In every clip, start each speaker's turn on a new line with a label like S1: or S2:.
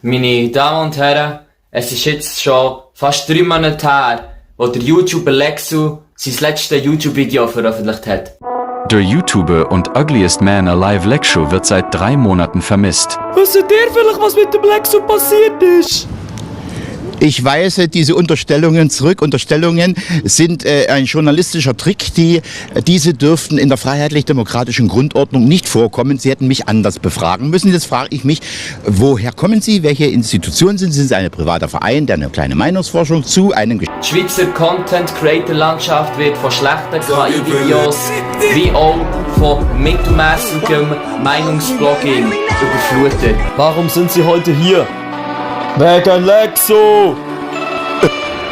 S1: Meine Damen und Herren, es ist jetzt schon fast 3 Monate her, wo der YouTuber Lexu sein letztes YouTube-Video veröffentlicht hat.
S2: Der YouTuber und Ugliest Man Alive Lexu wird seit 3 Monaten vermisst.
S3: Wisst ihr vielleicht, was mit dem Lexu passiert ist?
S4: Ich weise diese Unterstellungen zurück. Unterstellungen sind ein journalistischer Trick. Diese dürften in der freiheitlich-demokratischen Grundordnung nicht vorkommen. Sie hätten mich anders befragen müssen. Jetzt frage ich mich, woher kommen Sie? Welche Institution sind Sie? Sind Sie ein privater Verein, der eine kleine Meinungsforschung zu einem...
S1: Die Schweizer Content-Creator-Landschaft wird von schlechten KI-Videos wie auch von mittelmäßigem Meinungsblogging überflutet.
S3: Warum sind Sie heute hier? Wegen Lexu!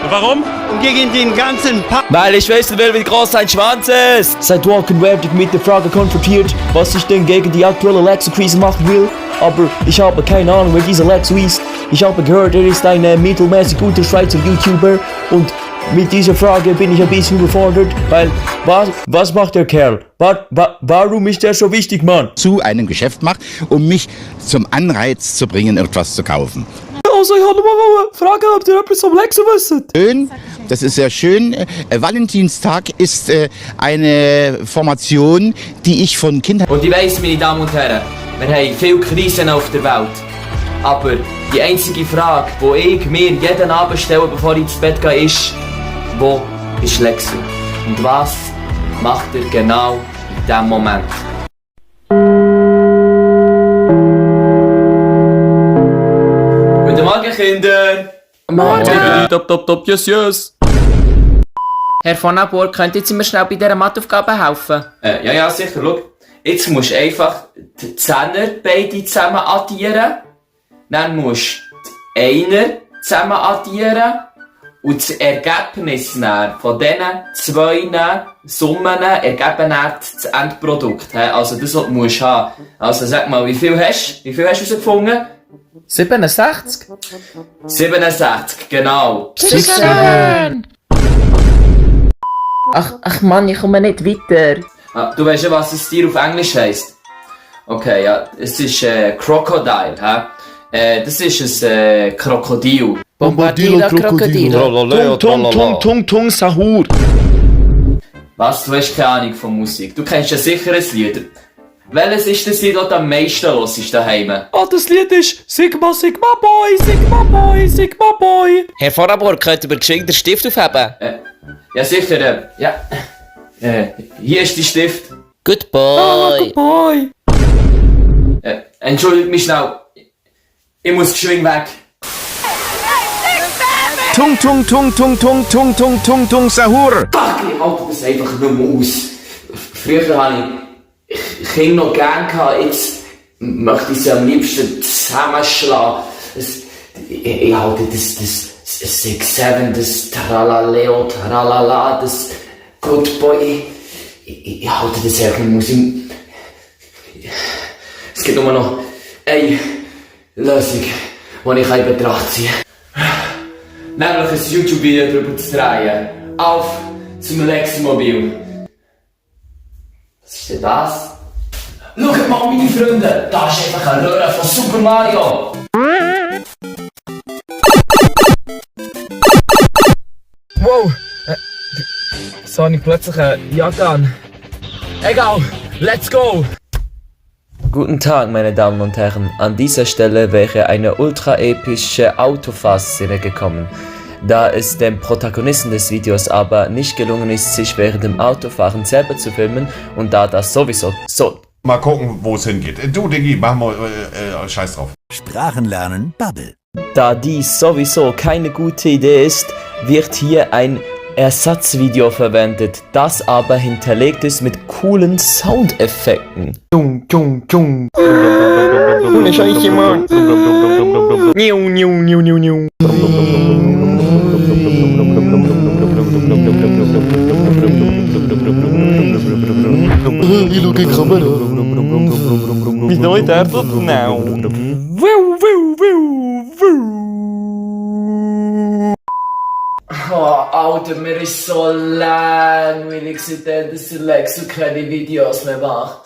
S5: Warum?
S6: Und gegen den ganzen
S3: Weil ich wissen will, wie groß sein Schwanz ist! Seit Wochen werde ich mit der Frage konfrontiert, was ich denn gegen die aktuelle Lexu-Krise machen will. Aber ich habe keine Ahnung, wer dieser Lexu ist. Ich habe gehört, er ist ein mittelmäßig guter Schweizer YouTuber. Und mit dieser Frage bin ich ein bisschen überfordert, weil, was macht der Kerl? Warum ist der so wichtig, Mann?
S4: ...zu einem Geschäft macht, um mich zum Anreiz zu bringen, etwas zu kaufen.
S3: Also ich wollte mal fragen, ob ihr etwas vom Lexu wisst.
S4: Schön, das ist sehr schön. Valentinstag ist eine Formation, die ich von Kindheit...
S1: Und ich weiss, meine Damen und Herren, wir haben viele Krisen auf der Welt. Aber die einzige Frage, die ich mir jeden Abend stelle, bevor ich ins Bett gehe, ist: Wo ist Lexu? Und was macht er genau in diesem Moment? Guten Morgen, Kinder!
S3: Morgen! Top, yes.
S7: Herr von Aburg, könnten Sie mir schnell bei dieser Matheaufgabe helfen?
S1: Ja, sicher. Schau, jetzt musst du einfach die Zehner beide zusammen addieren. Dann musst du die Einer zusammen addieren. Und das Ergebnis dann von diesen 2 Summen ergeben dann das Endprodukt. Also das, was du musst haben. Also sag mal, wie viel hast du herausgefunden?
S7: 67.
S1: 67, genau.
S7: Schön! Ach Mann, ich komme nicht weiter.
S1: Du weißt ja, was das Tier auf Englisch heisst? Okay, ja, es ist Crocodile, hä? Das ist ein Krokodil.
S7: Bombardilo Krokodilo.
S3: Tung, Sahur.
S1: Was? Du hast keine Ahnung von Musik. Du kennst ja sicher ein Lied. Welches ist das Lied, das du am meisten hörst daheim?
S3: Ah, das Lied ist Sigma, Sigma Boy, Sigma Boy, Sigma Boy.
S7: Herr von Aburg, könnten wir geschwind den Stift aufheben?
S1: Ja, sicher, ja. Hier ist der Stift.
S7: Good
S3: Ah,
S7: boy.
S3: good boy.
S1: Entschuldigt mich schnell. Ich muss geschwind weg.
S2: Tung, Sahur!
S1: Fuck, ich halte das einfach nicht mehr aus. Früher hatte ich Kinder noch gern gehabt, jetzt möchte ich sie am liebsten zusammenschlagen. Ich halte das 6-7, das Tralaleo, Tralala, das Good Boy. Ich halte das irgendwie nicht aus. Es gibt nur noch eine Lösung, die ich in Betracht ziehe. Nämlich ein YouTube-Video darüber zu drehen. Auf zum Leximobil. Was ist denn das? Schaut mal, meine Freunde! Da ist einfach eine Röhre von Super Mario!
S3: Wow. So habe ich plötzlich eine Jacke an. Egal, let's go!
S8: Guten Tag, meine Damen und Herren. An dieser Stelle wäre eine ultra-epische Autofahrszene gekommen. Da es dem Protagonisten des Videos aber nicht gelungen ist, sich während dem Autofahren selber zu filmen und da das sowieso so...
S9: Mal gucken, wo es hingeht. Du, Diggi, mach mal Scheiß drauf.
S6: Sprachenlernen Bubble.
S8: Da dies sowieso keine gute Idee ist, wird hier ein Ersatzvideo verwendet, das aber hinterlegt ist mit coolen Soundeffekten.
S3: Wieso ist er so genau?
S1: Oh, Alter, mir ist so langweilig, seitdem dass der Lexu keine Videos mehr macht.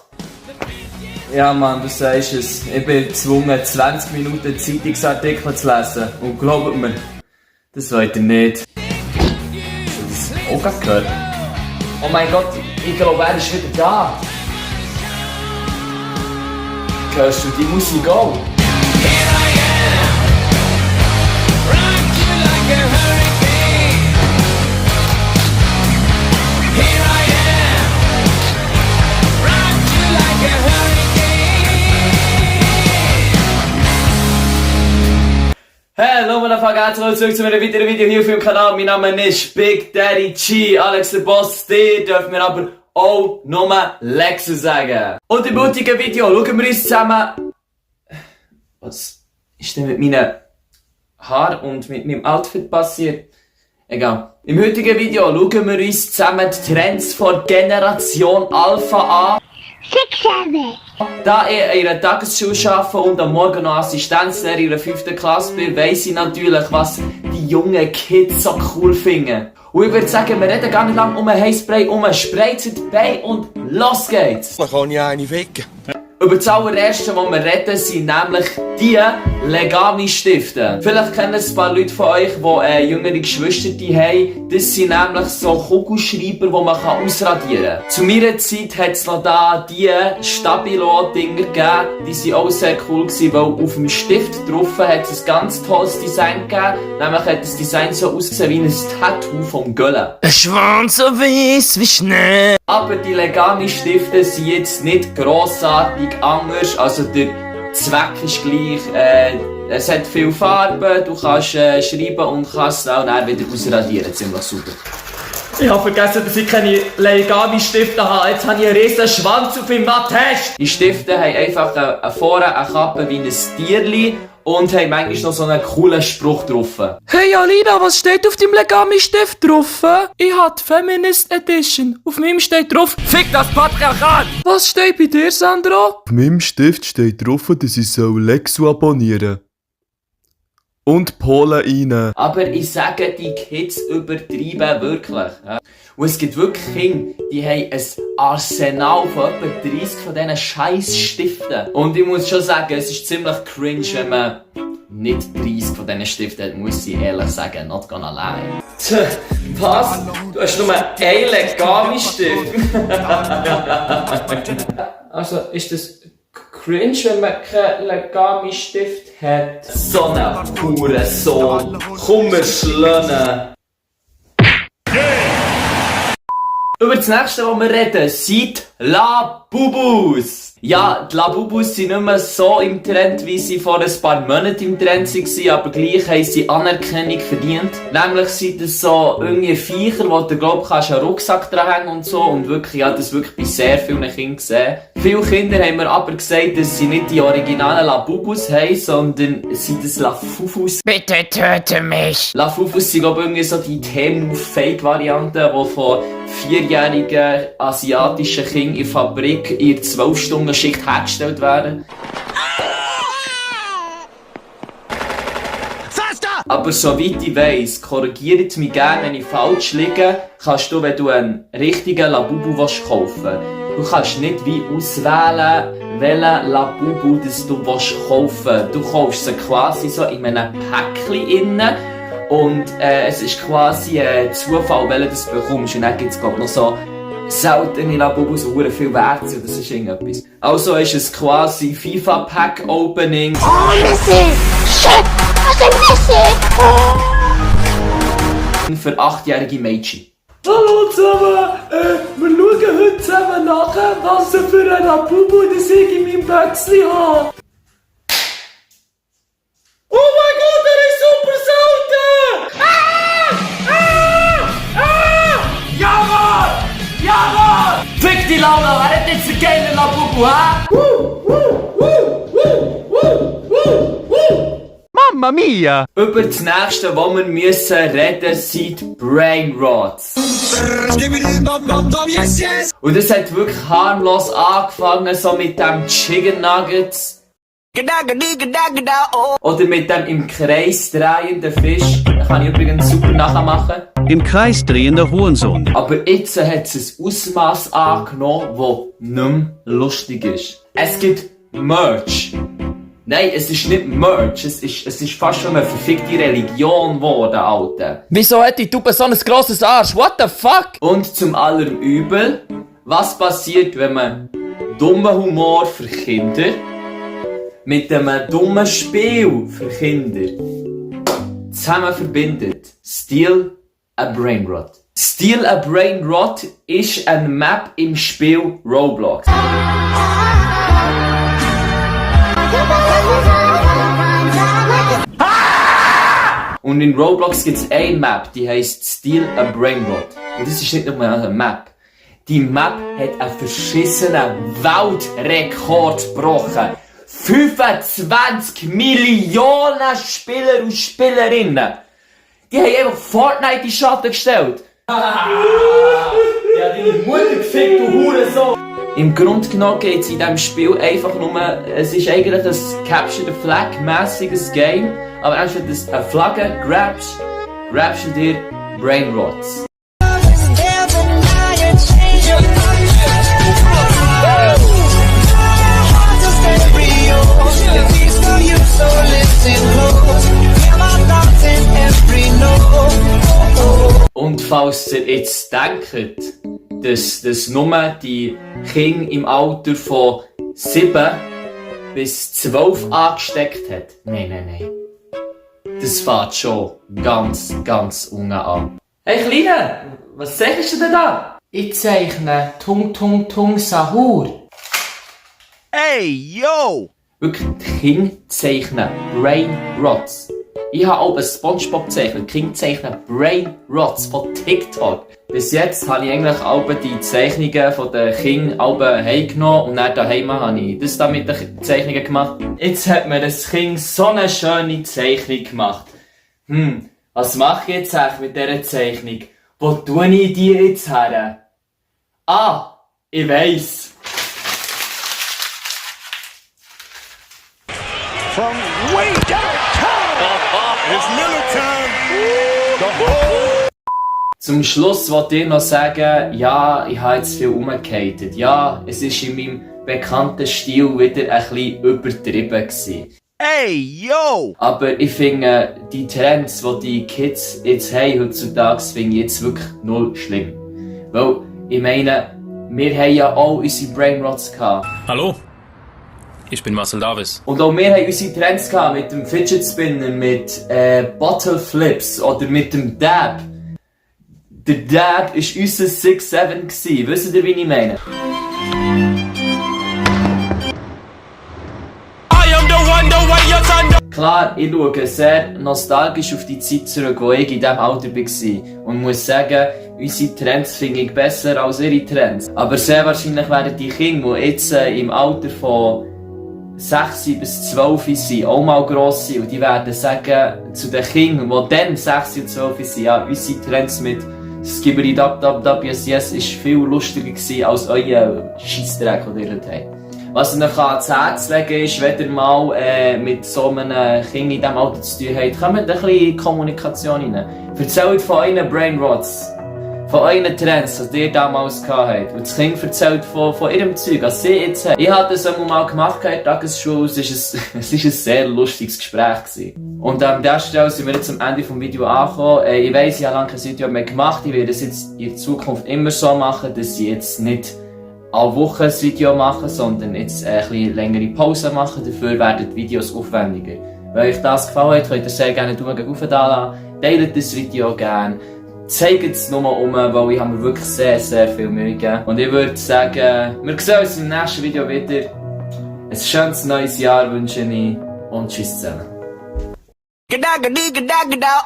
S3: Ja Mann, du sagst es. Ich bin gezwungen, 20 Minuten Zeitungsartikel zu lesen. Und glaubt mir, das wollt ihr nicht. Hast du das auch gerade gehört?
S1: Oh mein Gott, ich glaube, er ist wieder da. Hörst du die Musik auch?
S3: Hallo Motherfucker, zurück zu einem weiteren Video hier auf dem Kanal. Mein Name ist Big Daddy G, Alex der Boss. Dir dürfen wir aber auch nur Lexu sagen. Und im heutigen Video schauen wir uns zusammen... Was ist denn mit meinen Haaren und mit meinem Outfit passiert? Egal. Im heutigen Video schauen wir uns zusammen die Trends von Generation Alpha an. Da ich in einer Tagesschule arbeite und am Morgen noch Assistenzlehrer in der 5. Klasse bin, weiss ich natürlich, was die jungen Kids so cool finden. Und ich würde sagen, wir reden gar nicht lange um ein Haarspray, spreizt die Beine und los geht's!
S6: Man kann ja eine wecken.
S3: Über das allererste, was wir reden, sind nämlich die Legami-Stifte. Vielleicht kennen es ein paar Leute von euch, die jüngere Geschwister haben. Das sind nämlich so Kugelschreiber, die man ausradieren kann. Zu meiner Zeit hat es noch da die Stabilo-Dinger gegeben. Die waren auch sehr cool gewesen, weil auf dem Stift drauf hat es ein ganz tolles Design gegeben. Nämlich hat das Design so ausgesehen wie ein Tattoo vom Göllen.
S7: Ein Schwanz so weiss wie Schnee.
S3: Aber die Legami-Stifte sind jetzt nicht grossartig anders, also der Zweck ist gleich, es hat viel Farben, du kannst schreiben und kannst es auch dann wieder ausradieren, ziemlich super.
S1: Ich habe vergessen, dass ich keine Legami-Stifte habe. Jetzt habe ich einen riesen Schwanz auf meinem Attest.
S3: Die Stifte haben einfach vorne eine Kappe wie ein Tierli und haben manchmal noch so einen coolen Spruch drauf.
S7: Hey Alina, was steht auf dem Legami-Stift drauf? Ich hab die Feminist Edition. Auf meinem steht drauf, fick das Patriarchat! Was steht bei dir, Sandro?
S10: Auf meinem Stift steht drauf, dass ich Lexu abonnieren und Polen rein.
S3: Aber ich sage, die Kids übertreiben wirklich. Ja. Und es gibt wirklich Kinder, die haben ein Arsenal von etwa 30 von diesen scheiß Stiften. Und ich muss schon sagen, es ist ziemlich cringe, wenn man nicht 30 von diesen Stiften hat, muss ich ehrlich sagen, not gonna lie.
S1: Was? Du hast nur einen Legami-Stift. Also, ist das cringe, wenn man keinen Legami-Stift hat?
S3: So ein purer Sohn. Komm, wir schlönen. Über das nächste, was wir reden, sind Labubus. Ja, die Labubus sind nicht mehr so im Trend, wie sie vor ein paar Monaten im Trend waren, aber gleich haben sie Anerkennung verdient. Nämlich sind es so irgendwie Viecher, wo du glaubst, kannst einen Rucksack dranhängen und so. Und wirklich, ja, das wirklich bei sehr vielen Kindern gesehen. Viele Kinder haben mir aber gesagt, dass sie nicht die originalen Labubus haben, sondern sind das Lafufus.
S7: Bitte töte mich!
S3: Lafufus sind, glaube ich, irgendwie so die Temu-Fake-Varianten, die von 4-jährigen asiatischen Kindern in der Fabrik in 12-Stunden-Schicht hergestellt werden. Aber soweit ich weiss, korrigiert mich gerne, wenn ich falsch liege, kannst du, wenn du einen richtigen Labubu kaufen willst, du kannst nicht wie auswählen, welchen Labubu das du kaufen willst. Du kaufst sie quasi so in einem Päckchen innen. Und es ist quasi Zufall, welchen du bekommst. Und dann gibt es noch so seltene Labubus, die sehr viel wert sind. Das ist irgendetwas. Also ist es quasi FIFA Pack Opening.
S11: Oh, Messi! Shit! Was ist Messi?
S3: Für 8-jährige Mädchen.
S1: Hallo zusammen! Wir schauen heute zusammen nach, was für ein Labubu das ich in meinem Böckchen habe. Oh mein Gott, der ist super selten! Ja, Mann! Ja, Mann!
S3: Fick die Laura, wer hat jetzt einen geilen Labubu, hä?
S6: Mamma mia!
S3: Über das nächste, was wir müssen reden, sind Brainrots. Und es hat wirklich harmlos angefangen, so mit dem Chicken Nuggets. Oder mit dem im Kreis drehenden Fisch.
S1: kann ich übrigens super nachmachen.
S6: Im Kreis drehender Hurensohn.
S1: Aber jetzt hat es ein Ausmaß angenommen, das nicht mehr lustig ist. Es gibt Merch. Nein, es ist nicht Merch, es ist fast schon eine verfickte Religion geworden, Alter.
S7: Wieso hat die Tube so ein grosses Arsch? What the fuck?
S1: Und zum allerem Übel, was passiert, wenn man dummen Humor für Kinder mit einem dummen Spiel für Kinder zusammen verbindet? Steal a Brain Rot. Steal a Brain Rot ist eine Map im Spiel Roblox. Und in Roblox gibt es eine Map, die heisst Steal a Brain Rot. Und das ist nicht nur eine Map. Die Map hat einen verschissenen Weltrekord gebrochen. 25 Millionen Spieler und Spielerinnen. Die haben einfach Fortnite in den Schatten gestellt. Ja, deine Mutter gefickt, du Hurensohn. Im Grunde genommen geht es in diesem Spiel einfach nur, es ist eigentlich ein Capture the Flag-mässiges Game, aber anstatt dass du eine Flagge grabst du dir Brain Rots. Und falls ihr jetzt denkt, dass nur die Kinder im Alter von 7 bis 12 angesteckt hat. Nein. Das fängt schon ganz unten an. Hey Kleine, was zeichnest du denn da?
S7: Ich zeichne Tung Sahur.
S6: Ey, yo!
S1: Wirklich, die Kinder zeichnen Brain Rots. Ich habe auch ein Spongebob gezeichnet. Die Kinder zeichnen Brain Rots von TikTok. Bis jetzt habe ich eigentlich alle die Zeichnungen von den Kindern heimgenommen und dann daheim habe ich das da mit den Zeichnungen gemacht. Jetzt hat mir das Kind so eine schöne Zeichnung gemacht. Was mache ich jetzt eigentlich mit dieser Zeichnung? Wo tue ich die jetzt her? Ah, ich weiss.
S6: From way downtown! It's Miller time!
S1: Zum Schluss wollte ich noch sagen, ja, ich habe jetzt viel umgehatet. Ja, es war in meinem bekannten Stil wieder ein bisschen übertrieben gewesen.
S6: Ey, yo!
S1: Aber ich finde, die Trends, die die Kids jetzt haben heutzutage, finde ich jetzt wirklich null schlimm. Weil, ich meine, wir haben ja auch unsere Brainrots gehabt.
S5: Hallo, ich bin Marcel Davis.
S1: Und auch wir haben unsere Trends gehabt mit dem Fidget Spinner, mit Bottle Flips oder mit dem Dab. Der Dab war unser 6-7. Wisst ihr, wie ich meine? Klar, ich schaue sehr nostalgisch auf die Zeit zurück, wo ich in diesem Alter war. Und muss sagen, unsere Trends finde ich besser als ihre Trends. Aber sehr wahrscheinlich werden die Kinder, die jetzt im Alter von 6 bis 12 sind, auch mal gross sind. Und die werden sagen zu den Kindern, die dann 6 und 12 sind, ja, unsere Trends mit Skibidi Dab Dab Dab Yes Yes ist viel lustiger gewesen als euer Scheissdreck, den ihr dort habt. Was ich euch ans Herz legen ist, wenn ihr mal mit so einem Kind in diesem Alter zu tun habt, kommt ein bisschen Kommunikation rein. Erzählt von euren Brainrots, von euren Trends, die ihr damals gehabt. Und das Kind erzählt von ihrem Zeug, was sie jetzt haben. Ich habe das einmal gemacht in der Tagesschule, es war ein sehr lustiges Gespräch gewesen. Und an der Stelle sind wir jetzt am Ende des Videos angekommen. Ich weiss, ich habe lange kein Video mehr gemacht, ich werde es jetzt in Zukunft immer so machen, dass ich jetzt nicht alle Woche ein Video machen, sondern jetzt ein bisschen längere Pause machen, dafür werden die Videos aufwendiger. Wenn euch das gefallen hat, könnt ihr sehr gerne einen Daumen gegen oben da lassen, teilt das Video gerne, zeigt es nur weil ich habe mir wirklich sehr viel Mühe gegeben. Und ich würde sagen, wir sehen uns im nächsten Video wieder. Ein schönes neues Jahr wünsche ich und tschüss zusammen.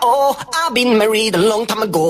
S11: Oh, I've been married a long time ago.